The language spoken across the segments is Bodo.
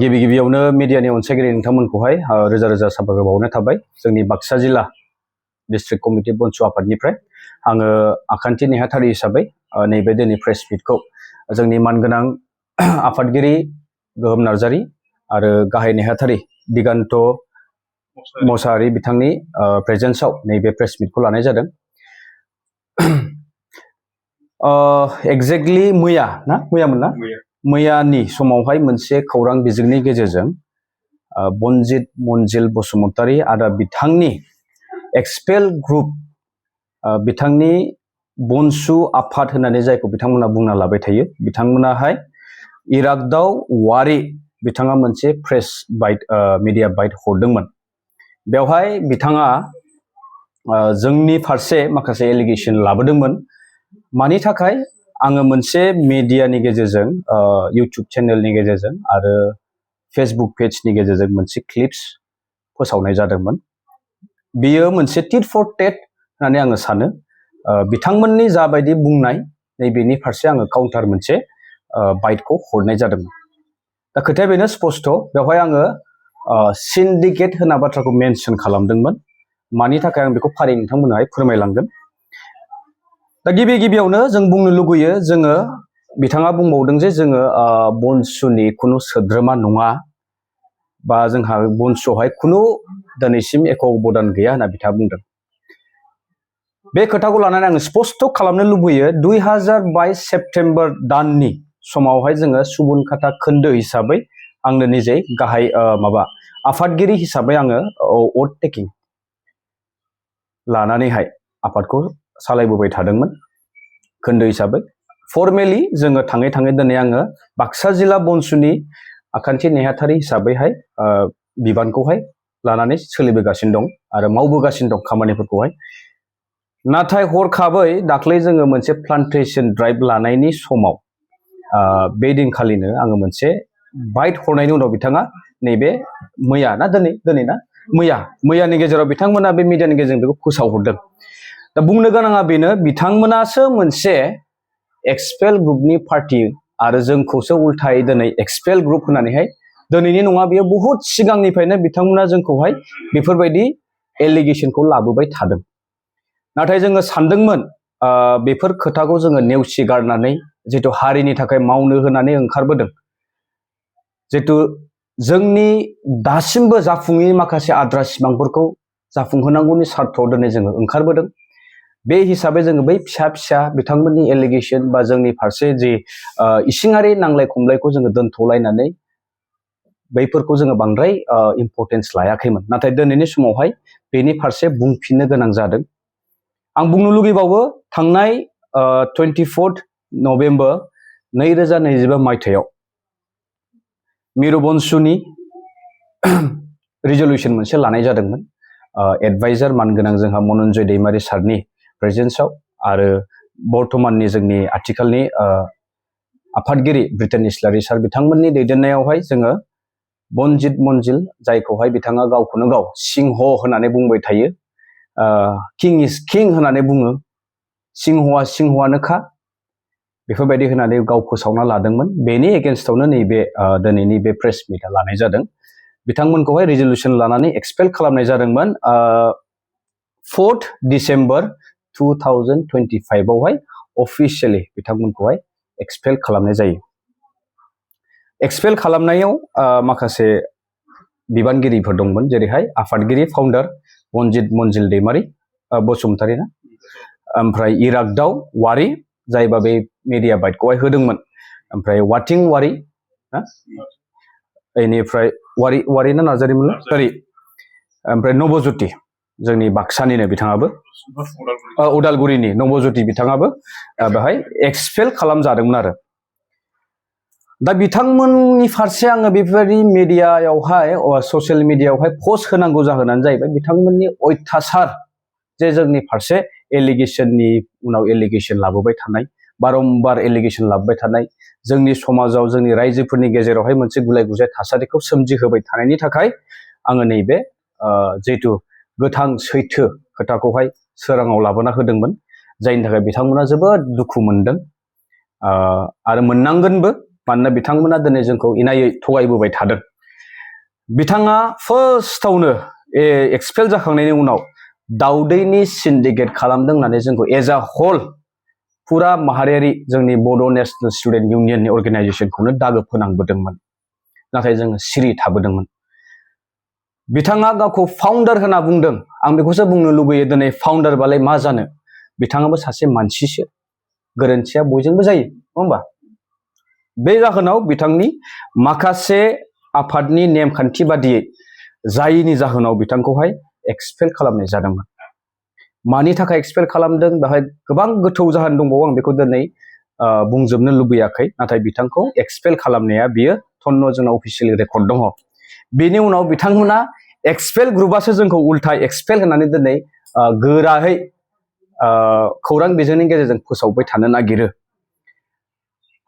गिबि गिबियावनो मिडियानि अनसायगिरि नोंथांमोनखौहाय रोजा रोजा साबायखर बावनाय थाबाय जोंनि बाक्सा जिल्ला डिस्ट्रिक्ट कमिटि बनसु आफादनिफ्राय आङो आखान्थि नेहाथारि हिसाबै नैबे दिनै प्रेस मिटखौ जोंनि मानगोनां आफादगिरि गोहोम नार्जारि आरो गाहाय नेहाथारि दिगान्त मोसाहारि बिथांनि प्रेजेन्सआव नैबे प्रेस मिटखौ लानाय जादों। एक्जेक्टलि मैयामोन ना मैयानि समावहाय मोनसे खौरां बिजोंनि गेजेरजों बनजित मनजिल बसुमतारी आरो बिथांनि एक्सपेल ग्रुप बिथांनि बनसु आफाद होननानै जायखौ बिथांमोना बुंना लाबाय थायो बिथांमोनाहाय इरागदाव वारि बिथाङा मोनसे प्रेस बाइट मिडिया बाइट हरदोंमोन। बेवहाय बिथाङा जोंनि फारसे माखासे एलिगेसन लाबोदोंमोन। मानि थाखाय आङो मोनसे मिडियानि गेजेरजों इउटुब चेनेलनि गेजेरजों आरो फेसबुक पेजनि गेजेरजों मोनसे क्लिप्स फोसावनाय जादोंमोन। बियो मोनसे टिट फर टेट होननानै आङो सानो। बिथांमोननि जाबायदि बुंनाय नैबेनि फारसे आङो काउन्टार मोनसे बाइटखौ हरनाय जादोंमोन। दा खोथाया बेनो स्पस्ट' बेवहाय आङो सिन्डिकेट होनना बाथ्राखौ मेनसन खालामदोंमोन। मानि थाखाय आं बेखौ फारि नोंथांमोनहाय फोरमायलांगोन। दा गिबियावनो जों बुंनो लुगैयो जोङो बिथाङा बुंबावदों जे जोङो बनसुनि खुनु सोद्रोमा नङा बा जोंहा बनसुआवहाय खुनु दिनैसिम एख' अबदान गैया होनना बिथाङा बुंदों। बे खोथाखौ लानानै आङो स्पस्ट' खालामनो लुबैयो 2022 सेप्तेम्बर दाननि समावहाय जोङो सुबुनखाता खोन्दो हिसाबै आंनो निजे गाहाय आफादगिरि हिसाबै आङो अथ टेकिं लानानैहाय आफादखौ सालायबोबाय थादोंमोन खोन्दो हिसाबै। फर्मेलि जोङो थाङै दिनै आङो बाक्सा जिल्ला बनसुनि आखान्थि नेहाथारि हिसाबैहाय बिबानखौहाय लानानै सोलिबोगासिनो दं आरो मावबोगासिनो दं खामानिफोरखौहाय। नाथाय हरखाबै दाख्लै जोङो मोनसे प्लान्टेसन ड्राइभ लानायनि समाव बे दिनखालिनो आङो मोनसे बाइट हरनायनि उनाव बिथाङा नैबे मैयानि गेजेराव बिथांमोना बे मिडियानि गेजेरजों बेखौ फोसावहरदों। दा बुंनो गोनाङा बेनो बिथांमोनासो मोनसे एक्सपेल ग्रुपनि पार्टि आरो जोंखौसो उल्थायै दिनै एक्सपेल ग्रुप होननानैहाय दिनैनि नङा बेयो बहुद सिगांनिफ्रायनो बिथांमोना जोंखौहाय बेफोरबायदि एलिगेसनखौ लाबोबाय थादों। नाथाय जोङो सानदोंमोन बेफोर खोथाखौ जोङो नेवसिगारनानै जिथु हारिनि थाखाय मावनो होनानै ओंखारबोदों जिथु जोंनि दासिमबो जाफुङै माखासे आद्रा सिमांफोरखौ जाफुंहोनांगौनि सार्थआव दिनै जोङो ओंखारबोदों। बे हिसाबै जोङो बै फिसा बिथांमोननि एलिगेसन बा जोंनि फारसे जि इसिङारि नांलाय खमलायखौ जोङो दोनथ'लायनानै बैफोरखौ जोङो बांद्राय इम्परटेन्स लायाखैमोन। नाथाय दिनैनि समावहाय बेनि फारसे बुंफिननो गोनां जादों। आं बुंनो लुगैबावो थांनाय 24 नभेम्बर 2025 मायथाइयाव मिरु बनसुनि रिजलिउसन मोनसे लानाय जादोंमोन। एडभाइजार मानगोनां जोंहा मनन्जय दैमारि सारनि प्रेजेन्सआव आरो बर्थमाननि जोंनि आथिखालनि आफादगिरि ब्रिटेन इस्लारि सार बिथांमोननि दैदेननायावहाय जोङो बनजित मनजिल जायखौहाय बिथाङा गावखौनो गाव सिंह होननानै बुंबाय थायो। किं इज किं होननानै बुङो। सिंहआ सिंहआनोखा बेफोरबायदि होननानै गाव फोसावना लादोंमोन। बेनि एगेन्स्टआवनो नैबे दिनैनि बे प्रेस मिटआ लानाय जादों। बिथांमोनखौहाय रिजलिउसन लानानै एक्सपेल खालामनाय जादोंमोन 4 डिसेम्बर 2025 आवहाय अफिसियेलि बिथांमोनखौहाय एक्सपेल खालामनाय जायो। एक्सपेल खालामनायाव माखासे बिबानगिरिफोर दंमोन जेरैहाय आफादगिरि फाउन्डार बनजित मनजिल दैमारि बसुमतारी ना ओमफ्राय इरागदाव वारि जायबा बे मिडिया बाइटखौहाय होदोंमोन ओमफ्राय वाटिं वारि ना बेनिफ्राय वारि ना नार्जारिमोन सरि ओमफ्राय नबज्योति जोंनि बाक्सानिनो बिथाङाबो उदालगुरिनि नबज्योति बिथाङाबो बेहाय एक्सपेल खालामजादोंमोन आरो। दा बिथांमोननि फारसे आङो बेफोरबायदि मिडियायावहाय ससियेल मिडियायावहाय पस्ट होनांगौ जाहोनानो जाहैबाय बिथांमोननि अयथासार जे जोंनि फारसे एलिगेसननि उनाव एलिगेसन लाबोबाय थानाय बारम्बार एलिगेसन लाबोबाय थानाय जोंनि समाजाव जोंनि रायजोफोरनि गेजेरावहाय मोनसे गुलाय गुजाय थासारिखौ सोमजिहोबाय थानायनि थाखाय आङो नैबे जिहेथु गोथां सैथो खोथाखौहाय सोराङाव लाबोना होदोंमोन जायनि थाखाय बिथांमोना जोबोद दुखु मोनदों आरो मोननांगोनबो मानोना बिथांमोना दिनै जोंखौ इनायै थगायबोबाय थादों। बिथाङा फार्स्टआवनो एक्सपेल जाखांनायनि उनाव दाउदैनि सिन्डिकेट खालामदों होननानै जोंखौ एज आ होल फुरा माहारियारि जोंनि बड' नेशनेल स्टुडेन्ट इउनियननि अर्गेनाइजेसनखौनो दागो फोनांबोदोंमोन। नाथाय जोङो सिरि थाबोदोंमोन। बिथाङा गावखौ फाउन्डार होनना बुंदों। आं बेखौसो बुंनो लुबैयो दिनै फाउन्डारबालाय मा जानो? बिथाङाबो सासे मानसिसो। गोरोन्थिया बयजोंबो जायो, नङा होमबा? बे जाहोनाव बिथांनि माखासे आफादनि नेमखान्थि बादियै जायैनि जाहोनाव बिथांखौहाय एक्सपेल खालामनाय जादोंमोन। मानि थाखाय एक्सपेल खालामदों बेवहाय गोबां गोथौ जाहोन दंबावो। आं बेखौ दिनै बुंजोबनो लुबैयाखै। नाथाय बिथांखौ एक्सपेल खालामनाया बियो थन्न जोंनाव अफिसियेल रेकर्ड दङ। बेनि उनाव बिथांमोना एक्सपेल ग्रुपआसो जोंखौ उल्था एक्सपेल होननानै दिनै गोराहै खौरां बिजोंनि गेजेरजों फोसावबाय थानो नागिरो।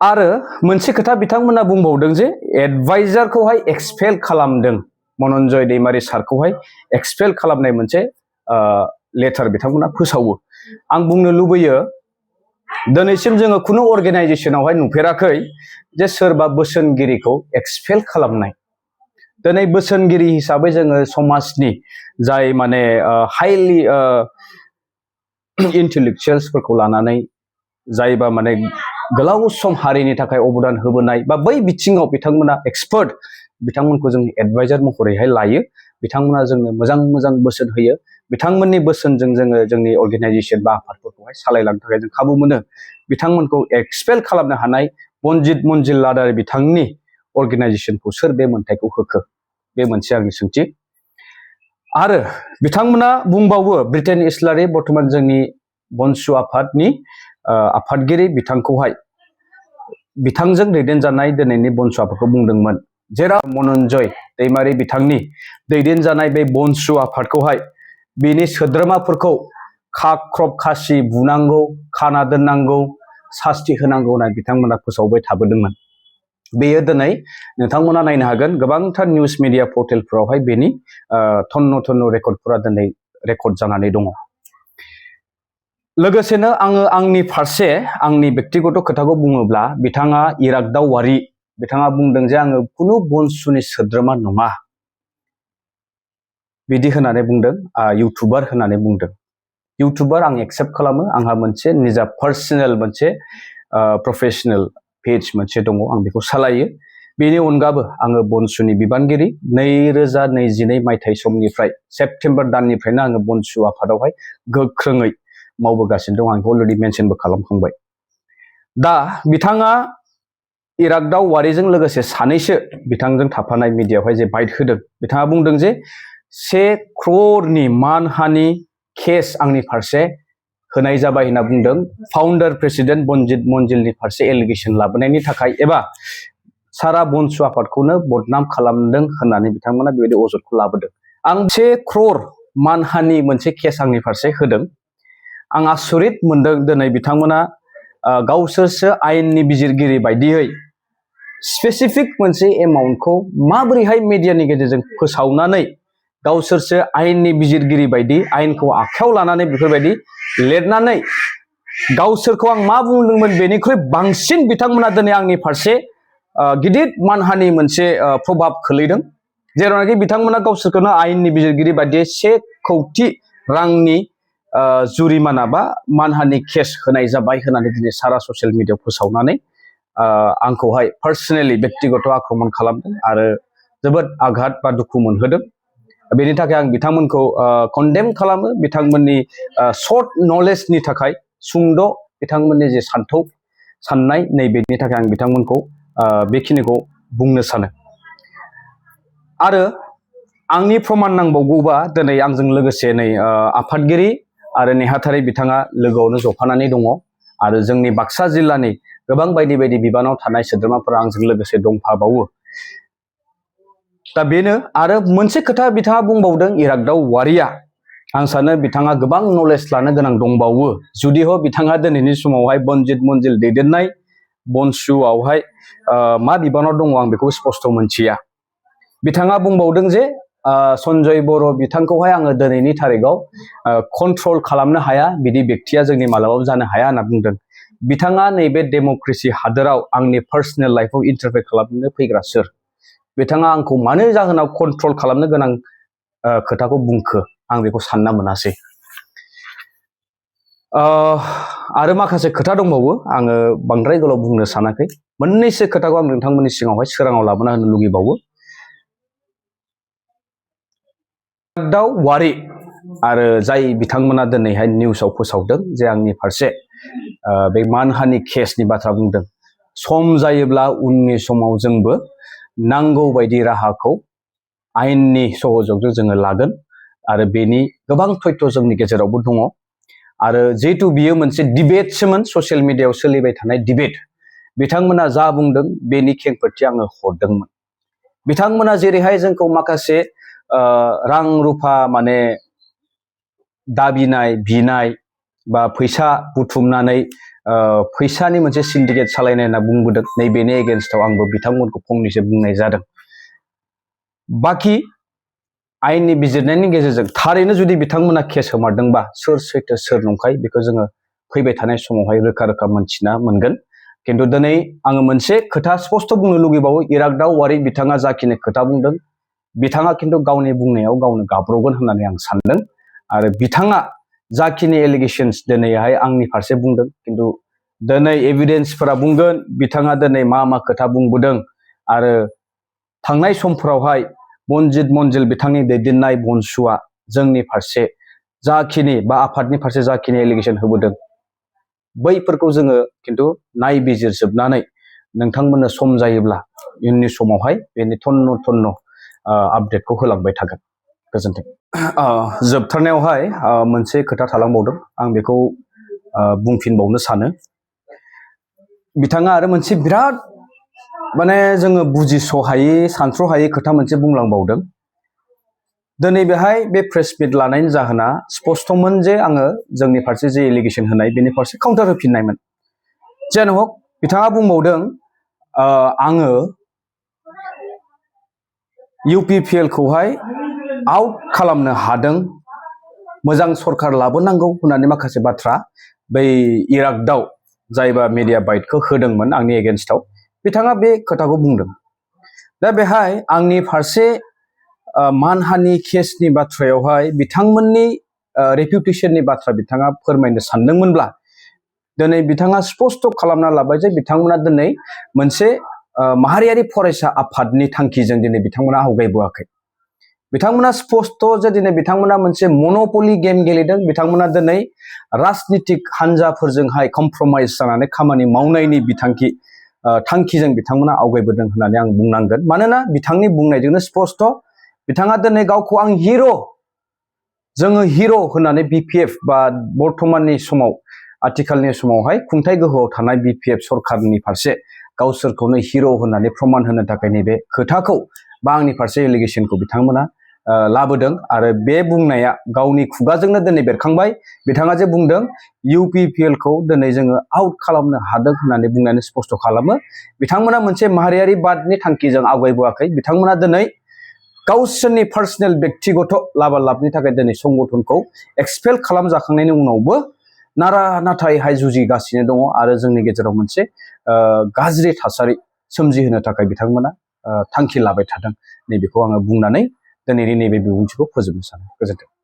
आरो मोनसे खोथा बिथांमोना बुंबावदों जे एडभाइजारखौहाय एक्सपेल खालामदों। मनन्जय दैमारि सारखौहाय एक्सपेल खालामनाय मोनसे लेटार बिथांमोना फोसावो। आं बुंनो लुबैयो दिनैसिम जोङो खुनु अर्गेनाइजेसनावहाय नुफेराखै जे सोरबा बोसोनगिरिखौ एक्सपेल खालामनाय। दिनै बोसोनगिरि हिसाबै जोङो समाजनि जाय माने हाइलि इन्टेलेक्चुयेल्सफोरखौ लानानै जायबा माने गोलाव सम हारिनि थाखाय अबदान होबोनाय बा बै बिथिङाव बिथांमोना एक्सपार्ट, बिथांमोनखौ जों एडभाइजार महरैहाय लायो। बिथांमोना जोंनो मोजां मोजां बोसोन होयो। बिथांमोननि बोसोनजों जोङो जोंनि अर्गेनाइजेसन बा आफादफोरखौहाय सालायलांनो थाखाय जों खाबु मोनो। बिथांमोनखौ एक्सपेल खालामनो हानाय बनजित मन्जिल लादार बिथांनि अर्गेनाइजेसनखौ सोर बे मोन्थायखौ होखो? बे मोनसे आंनि सोंथि। आरो बिथांमोना बुंबावो ब्रिटेन इस्लारि बर्थमान जोंनि बनसु आफादनि आफादगिरि बिथांखौहाय बिथांजों दैदेनजानाय दिनैनि बनसु आफादखौ बुंदोंमोन जेराव मनन्जय दैमारि बिथांनि दैदेनजानाय बे बनसु आफादखौहाय बिनि सोद्रोमाफोरखौ खाख्रब खासि बुनांगौ, खाना दोननांगौ, सास्ति होनांगौ होननानै बिथांमोना फोसावबाय थाबोदोंमोन। बेयो दिनै नोंथांमोना नायनो हागोन गोबांथार निउस मिडिया पर्टेलफोरावहाय बेनि थन्न थन्न रेकर्डफोरा दिनै रेकर्ड जानानै दङ। लोगोसेनो आङो आंनि फारसे आंनि बेक्तिगत खोथाखौ बुङोब्ला बिथाङा इरागदाव वारि बिथाङा बुंदों जे आङो खुनु बनसुनि सोद्रोमा नङा बिदि होननानै बुंदों। इउटुबार होननानै बुंदों। इउटुबार आं एक्सेप्ट खालामो। आंहा मोनसे निजा पार्सनेल मोनसे प्रफेसनेल पेज मोनसे दङ, आं बेखौ सालायो। बेनि अनगाबो आङो बनसुनि बिबानगिरि 2022 मायथाइ समनिफ्राय सेप्तेम्बर दाननिफ्रायनो आङो बनसु आफादावहाय गोख्रोङै मावबोगासिनो दं। आं अलरेडि मेनसनबो खालामखांबाय। दा बिथाङा इरागदाव वारिजों लोगोसे सानैसो बिथांजों थाफानाय मिडियायावहाय जे बाइट होदों, बिथाङा बुंदों जे 1 crore मानहानि केस आंनि फारसे होनाय जाबाय होनना बुंदों। फाउन्डार प्रेसिडेन्ट बनजित मन्जिलनि फारसे एलिगेसन लाबोनायनि थाखाय एबा सारा बनसु आफादखौनो बदनाम खालामदों होननानै बिथांमोना बेबायदि अजदखौ लाबोदों। आं 1 crore मानहानि मोनसे केस आंनि फारसे होदों। आं आसरित मोनदों दिनै बिथांमोना गावसोरसो आयेननि बिजिरगिरि बायदियै स्पेसिफिक मोनसे एमाउन्टखौ माबोरैहाय मिडियानि गेजेरजों फोसावनानै गावसोरसो आयेननि बिजिरगिरि बायदि आयेनखौ आखायाव लानानै बेफोरबायदि लिरनानै गावसोरखौ आं मा बुंदोंमोन बेनिख्रुइ बांसिन बिथांमोना दिनै आंनि फारसे गिदिर मानहानि मोनसे प्रभाब खोलैदों। जेरावनाखि बिथांमोना गावसोरखौनो आयेननि बिजिरगिरि बायदियै 1 कौटि रांनि जुरिमाना बा मानहानि केस होनाय जाबाय होननानै दिनै सारा ससियेल मिडियायाव फोसावनानै आंखौहाय पार्सनेलि बेक्तिगत आक्रमन खालामदों आरो जोबोद आघात बा दुखु मोनहोदों। बेनि थाखाय आं बिथांमोनखौ कन्डेम खालामो। बिथांमोननि सर्ट नलेजनि थाखाय, सुंद' बिथांमोननि जे सान्थौ साननाय, नैबेनि थाखाय आं बिथांमोनखौ बेखिनिखौ बुंनो सानो। आरो आंनि प्रमान नांबावगौबा दिनै आंजों लोगोसे नै आफादगिरि आरो नेहाथारि बिथाङा लोगोआवनो जफानानै दङ आरो जोंनि बाक्सा जिल्लानि गोबां बायदि बायदि बिबानाव थानाय सोद्रोमाफोरा आंजों लोगोसे दंफाबावो। दा बेनो आरो मोनसे खोथा बिथाङा बुंबावदों इरागदाव वारिया, आं सानो बिथाङा गोबां नलेज लानो गोनां दंबावो। जुदिह बिथाङा दिनैनि समावहाय बनजित मन्जिल दैदेननाय बनसुआवहाय मा बिबानाव दङ आं बेखौ स्पष्ट मोनथिया। बिथाङा बुंबावदों जे सन्जय बर' बिथांखौहाय आङो दिनैनि थारिखआव कन्ट्रल खालामनो हाया, बिदि बेक्तिया जोंनि मालाबाबो जानो हाया होनना बुंदों। बिथाङा नैबे डेम'क्रेसि हादोराव आंनि पार्सनेल लाइफआव इन्टारफेयर खालामनो फैग्रा सोर? बिथाङा आंखौ मानो जाहोनाव कन्ट्रल खालामनो गोनां खोथाखौ बुंखो? आं बेखौ सानना मोनासै। आरो माखासे खोथा दंबावो, आङो बांद्राय गोलाव बुंनो सानाखै। मोननैसो खोथाखौ आं नोंथांमोननि सिगाङावहाय सोराङाव लाबोना होनो लुगैबावो। वारि आरो जाय बिथांमोना दिनैहाय निउसाव फोसावदों जे आंनि फारसे बे मानहानि केसनि बाथ्रा बुंदों। सम जायोब्ला उननि समाव जोंबो नांगौ बायदि राहाखौ आयेननि सहजों जोङो लागोन आरो बेनि गोबां तथ्य जोंनि गेजेरावबो दङ। आरो जिहेतु बियो मोनसे डिबेटसोमोन, ससियेल मिडियायाव सोलिबाय थानाय डिबेट, बिथांमोना जा बुंदों बेनि खेंफोरथि आङो हरदोंमोन। बिथांमोना जेरैहाय जोंखौ माखासे रां रुफा माने दाबिनाय बिनाय बा फैसा बुथुमनानै फैसानि मोनसे सिन्डिकेट सालायनाय होनना बुंबोदों, नैबेनि एगेन्स्टआव आंबो बिथांमोनखौ फंनैसो बुंनाय जादों। बाखि आयेननि बिजिरनायनि गेजेरजों थारैनो जुदि बिथांमोना केस होमारदोंबा सोर सैथो सोर नंखाय बेखौ जोङो फैबाय थानाय समावहाय रोखा रोखा मोनथिना मोनगोन। खिन्थु दिनै आङो मोनसे खोथा स्पष्ट बुंनो लुगैबावो, इरागदाव वारि बिथाङा जाखिनि खोथा बुंदों, बिथाङा खिन्थु गावनि बुंनायाव गावनो गाब्रगोन होननानै आं सानदों। आरो बिथाङा जाखिनि एलिगेशन्स दिनैहाय आंनि फारसे बुंदों, खिन्थु दिनै एभिडेन्सफोरा बुंगोन बिथाङा दिनै मा मा खोथा बुंबोदों। आरो थांनाय समफोरावहाय बनजित मन्जिल बिथांनि दैदेननाय बनसुआ जोंनि फारसे जाखिनि बा आफादनि फारसे जाखिनि एलिगेशन होबोदों, बैफोरखौ जोङो खिन्थु नायबिजिरजोबनानै नोंथांमोननो सम जायोब्ला इयुननि समावहाय बेनि थन्न थन्न आपडेटखौ होलांबाय थागोन। गोजोन्थों। जोबथारनायावहाय मोनसे खोथा थालांबावदों, आं बेखौ बुंफिनबावनो सानो। बिथाङा आरो मोनसे बिराद माने जोङो बुजिस'हायै सानथ्र'हायै खोथा मोनसे बुंलांबावदों। दिनै बेहाय बे प्रेस मिट लानायनि जाहोना स्पष्टमोन जे आङो जोंनि फारसे जे एलिगेशन होनाय बेनि फारसे काउन्टार होफिननायमोन। जेन हक बिथाङा बुंबावदों आङो UPPLखौहाय आउट खालामनो हादों, मोजां सरकार लाबोनांगौ होननानै माखासे बाथ्रा बै इरागदाव जायबा मिडिया बाइटखौ होदोंमोन आंनि एगेन्स्टआव, बिथाङा बे खोथाखौ बुंदों। दा बेहाय आंनि फारसे मानहानि केसनि बाथ्रायावहाय बिथांमोननि रेपुटेसननि बाथ्रा बिथाङा फोरमायनो सानदोंमोनब्ला दिनै बिथाङा स्पष्ट खालामना लाबाय जे बिथांमोना दिनै मोनसे माहारियारि फरायसा आफादनि थांखिजों दिनै बिथांमोना आवगायबोआखै। बिथांमोना स्पष्ट जे दिनै बिथांमोना मोनसे मन'पलि गेम गेलेदों। बिथांमोना दिनै राजनितिक हान्जाफोरजोंहाय कमप्रमाइज जानानै खामानि मावनायनि थांखिजों बिथांमोना आवगायबोदों होननानै आं बुंनांगोन। मानोना बिथांनि बुंनायजोंनो स्पष्ट, बिथाङा दिनै गावखौ आं जोङो हिर' होननानै BPF बा बर्तमाननि समाव आथिखालनि समावहाय खुंथाय गोहोआव थानाय BPF सरकारनि फारसे गावसोरखौनो हिर' होननानै प्रमान होनो थाखाय नैबे खोथाखौ बा आंनि फारसे एलिगेशनखौ बिथांमोना लाबोदों। आरो बे बुंनाया गावनि खुगाजोंनो दिनै बेरखांबाय। बिथाङा जे बुंदों UPPLखौ दिनै जोङो आउट खालामनो हादों होननानै बुंनानै स्पष्ट खालामो बिथांमोना मोनसे माहारियारि बादनि थांखिजों आवगायबोआखै। बिथांमोना दिनै गावसोरनि पार्सनेल बेक्तिगत लाबालाबनि थाखाय दिनै संगठनखौ एक्सपेल खालामजाखांनायनि उनावबो नाथायहाय जुजिगासिनो दङ आरो जोंनि गेजेराव मोनसे गाज्रि थासारि सोमजिहोनो थाखाय बिथांमोना थांखि लाबाय थादों। नैबेखौ आङो बुंनानै दिनैनि नैबे बिबुंथिखौ फोजोबनो सानो। गोजोन्थों।